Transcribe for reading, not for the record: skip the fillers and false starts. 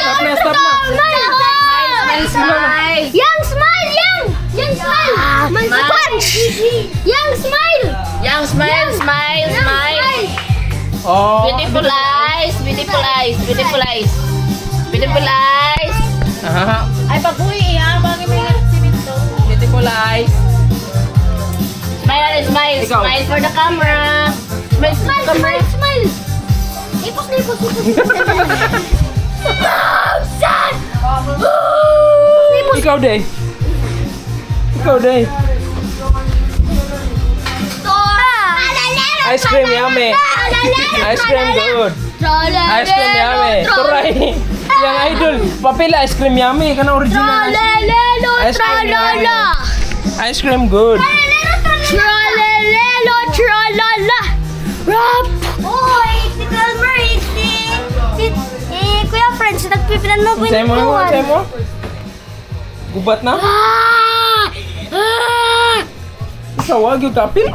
Stop na, stop na. Smile! Smile, smile. Yang, smile! Yang! Yang, smile! Punch! Yang, smile! Yang, smile, smile, Yang, smile. Oh. Beautiful eyes, beautiful eyes, beautiful eyes. Beautiful eyes. Aha. Ay, pabuhi, iya. Bagay may simento. Beautiful eyes. Smile, smile, Ikaw. Smile for the camera. Smile for Smile, the camera. smile, smile! Ipos na ipos, ipos. Thousand! Ikaw, day. Ikaw, day. Ice cream yummy. Ice cream good. Ice cream yummy. Turay. Yang idol. Papila ice cream yummy. Kana original. Tralalelo, Ice cream yummy. tralala. Ice cream good. Tralalelo, tralala. Rap! Oy, si Calmer, si Kuya Friends, nagpipilan mo Say mo, say mo. Gubat na? Ah! Ah! Ikaw, wag yung kapil.